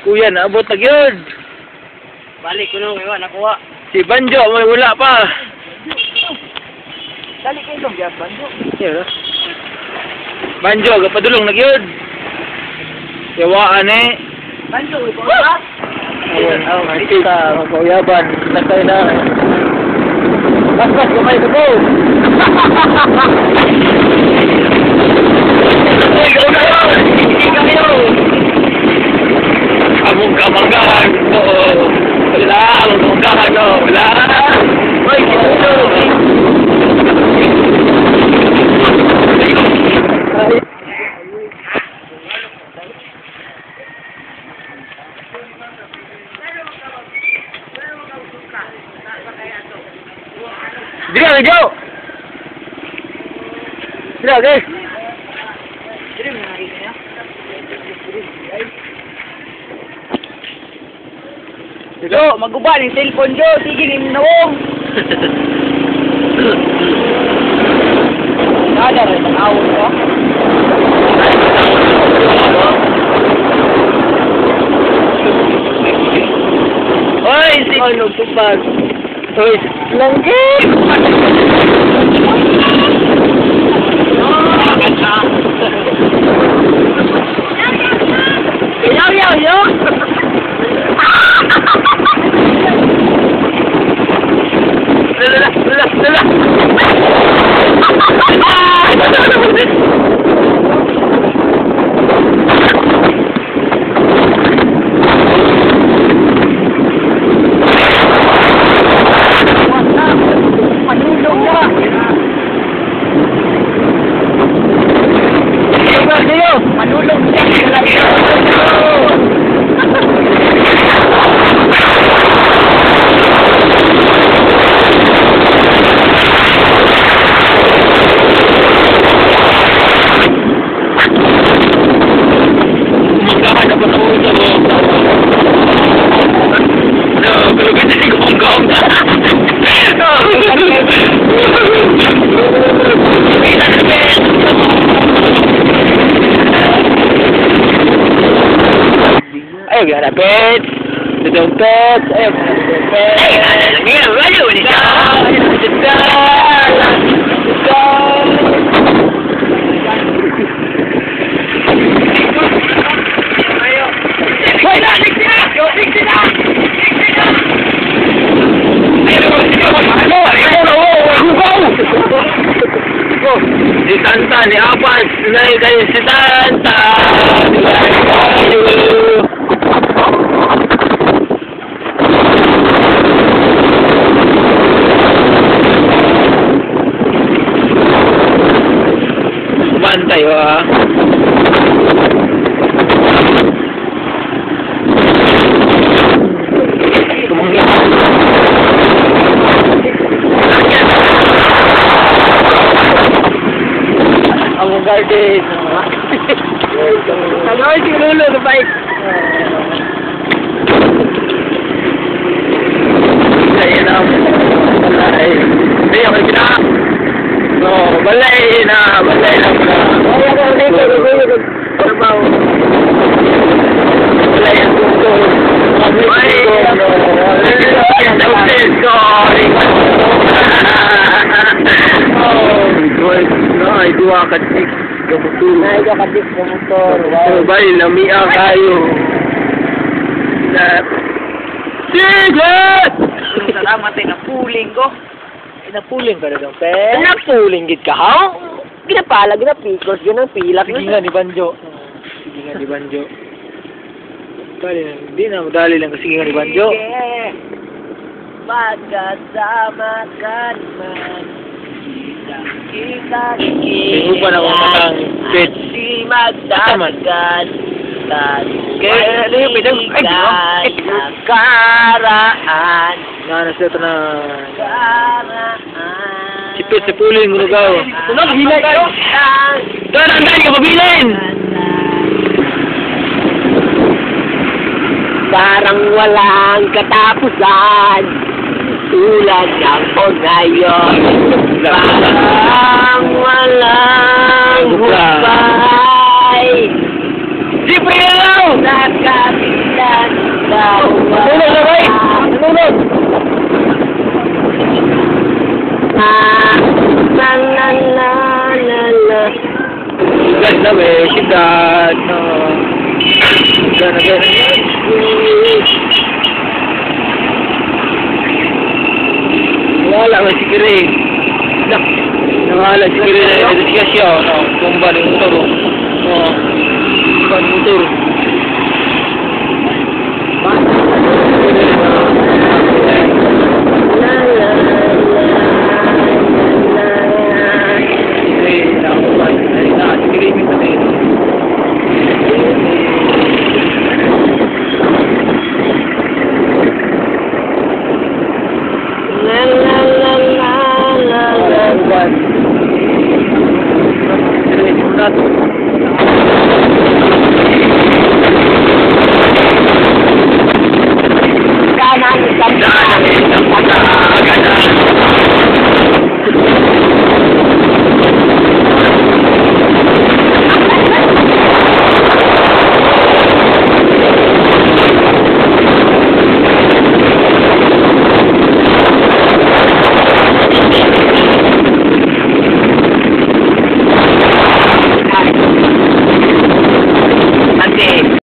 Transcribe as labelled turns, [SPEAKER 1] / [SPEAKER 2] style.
[SPEAKER 1] Kuya, naabot na gyud.
[SPEAKER 2] Balik ko nung iwan, nakuha.
[SPEAKER 1] Si Banjo, may wala pa.
[SPEAKER 2] Dali kayo itong biyak, Banjo.
[SPEAKER 1] Yeah. Banjo, gapadulong na gyud. Yawaan eh.
[SPEAKER 2] Banjo, ikaw ba?
[SPEAKER 1] Ayun, oh, artista, magkauyaban, nagtayo na. Basbas, gamay ko po. Uy, gawin na yun! Hindi kayo! Among kamanggahan! Oo! Wala! Among kamanggahan! Oo! Wala! Uy, kito! Dili, medyo! Dili, okay!
[SPEAKER 2] Jo, maguba ni cellphone Jo, sige ni nawong. Nada rin ang awon ko.
[SPEAKER 1] Oy, si ano tupag. Oy, langgit.
[SPEAKER 2] Yo yo yo.
[SPEAKER 1] Lala, lala, lala.
[SPEAKER 2] Manulog na. Manulog siya.
[SPEAKER 1] Ayo biar pet, dompet, ayo dompet. Si Tanta ni Apas, nay kayo si Tanta. Bantay ah. Ang garden. Ano si Lolo sa bike? Ayan na. Balay. Hindi ako gina. No, balay na. Balay na. Balay ang gusto. Ay, ay, duha ka tik kamotor.
[SPEAKER 2] Ay, duha ka tik kamotor.
[SPEAKER 1] Bay, lamia kayo. Sige!
[SPEAKER 2] Salamat ay napuling ko.
[SPEAKER 1] Ay, napuling ka na dong, pe. Napuling gid ka, ha?
[SPEAKER 2] Ginapala, ginapikos, ginapilak.
[SPEAKER 1] Sige nga ni Banjo. Sige nga ni Banjo. Dali lang, di na, madali lang kasi nga ni Banjo.
[SPEAKER 2] Sige, magkasama ka naman. Kita
[SPEAKER 1] Tingo pa na akong matang pet.
[SPEAKER 2] Di magdadagan.
[SPEAKER 1] Kaya, ano yung pinag... Ay,
[SPEAKER 2] Nakaraan.
[SPEAKER 1] Nga na siya ito na...
[SPEAKER 2] Nakaraan.
[SPEAKER 1] Si Pet, si Pulin, gunugaw. Sunod, hilay kayo! Doon, anday ka, pabilin!
[SPEAKER 2] Parang walang katapusan. Tulad ng ngayon. Parang walang hukman.
[SPEAKER 1] Lami, siyudad, no. Gana, gana. Wala man si Kire. Nak, nangalan si Kire na siya siya, no. Tumba ng motor, oh. Oh. Tumba ng motor. Kire, nakuha. Ay, na, si Kire, minsan eh.
[SPEAKER 2] La la la la la la.
[SPEAKER 1] Kire, nato.
[SPEAKER 2] Kanan, kanan.